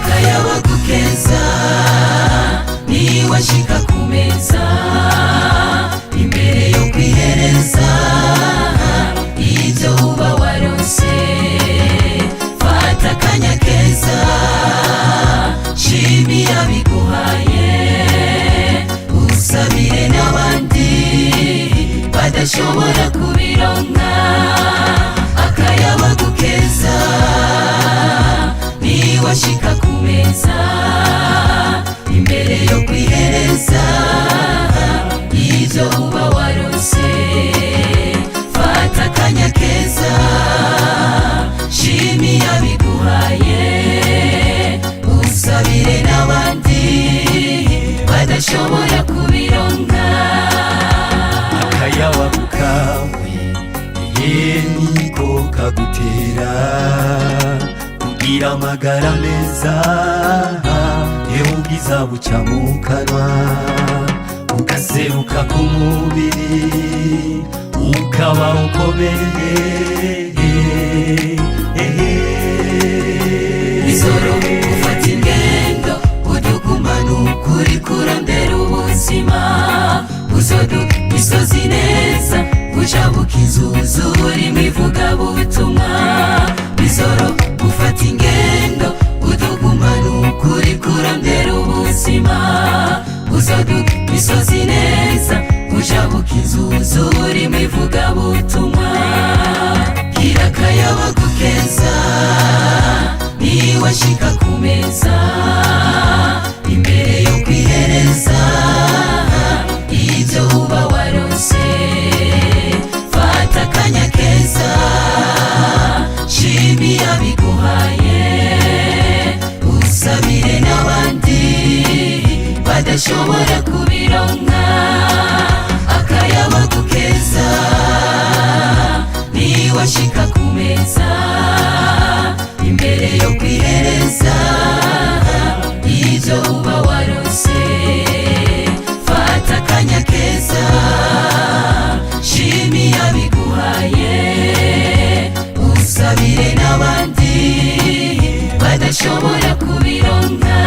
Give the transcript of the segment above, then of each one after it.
Akayabagu keza niwashika ku meza, imbere yo kwihereza ibyo uba waronse. Fata akanya keza, shimira biguhaye, usabire n'abandi badashobora kubironka. Akayabagu keza niwashika ku meza, imbere yo kwihereza ibyo uba waronse. Fata akanya keza, shimira biguhaye, usabire n'abandi badashobora kubironka. Akayabagu kawe ye niko kagutera kugira amagara meza, yewe ubwiza buca mu kanwa ugaseruka ku mubiri, ukaba ukomeye. Izoro ufata ingendo udugumana ukuri kurondera ubuzima, uzodu misozi neza, ujabuka inzuzura imivugabutumwa. Bizoro ufata ingendo udugumana ukuri kurondera ubuzima, uzodu misozi neza, ujabuka inzuzura imivugabutumwa. Gira akayabagu keza niwashika ku meza, imbere yo kwihereza ibyo uba waronse. Fata akanya keza, shimira biguhaye, usabire n'abandi badashobora kubironka. Akayabagu keza niwashika ku meza, imbere yo kwihereza ibyo uba waronse. Fata akanya keza, shimira biguhaye, usabire n'abandi badashobora kubironka.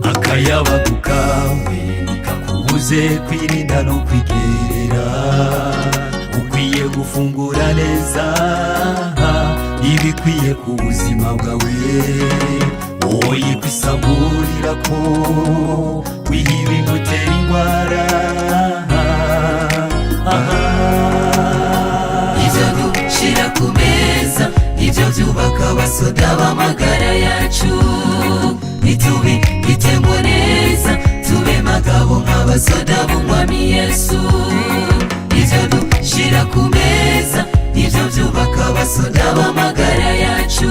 Akayabagu kawe nikakubuze kwirinda no kwigerera, ukwiye gufungura neza ibikwiye ku buzima bwawe, woye kwisamburira ko wiha ibigutera indwara. Ibyo dushira ku meza nibyo byubaka abasoda b'amagara yacu. Nitubi bitemo neza, tube magabo nk'abasoda b'umwami Yesu. Ibyo dushira ku meza nibyo byubaka abasoda b'amagara yacu.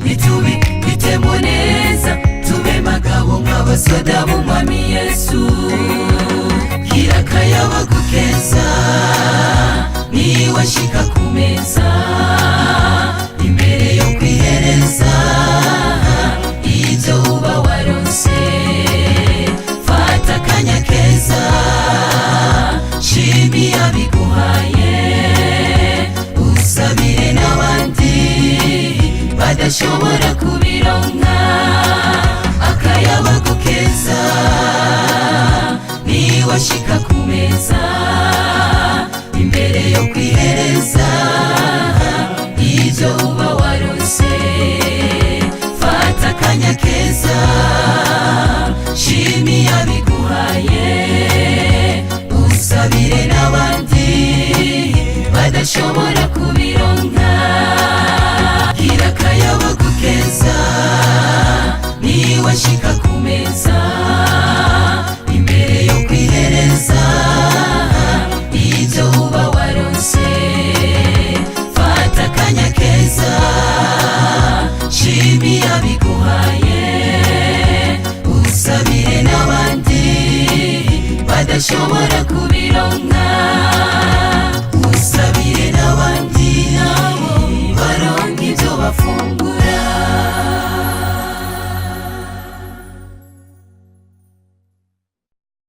Nitubi bitemo neza, tube magabo nk'abasoda b'umwami Yesu. Gira akayabagu keza niwashika ku meza, imbere yo kwihereza ibyo uba waronse. Fata akanya keza, shimira biguhaye, usabire n'abandi badashobora kubironka. Akayabagu keza niwashika ku meza, imbere yo kwihereza ibyo uba waronse. Fata akanya keza, shimira biguhaye, usabire n'abandi badashobora kubironka. Gira akayabagu keza niwashika ku meza, imbere yo kwihereza ibyo uba waronse. Fata akanya keza, shimira biguhaye. Urashobora kubironka.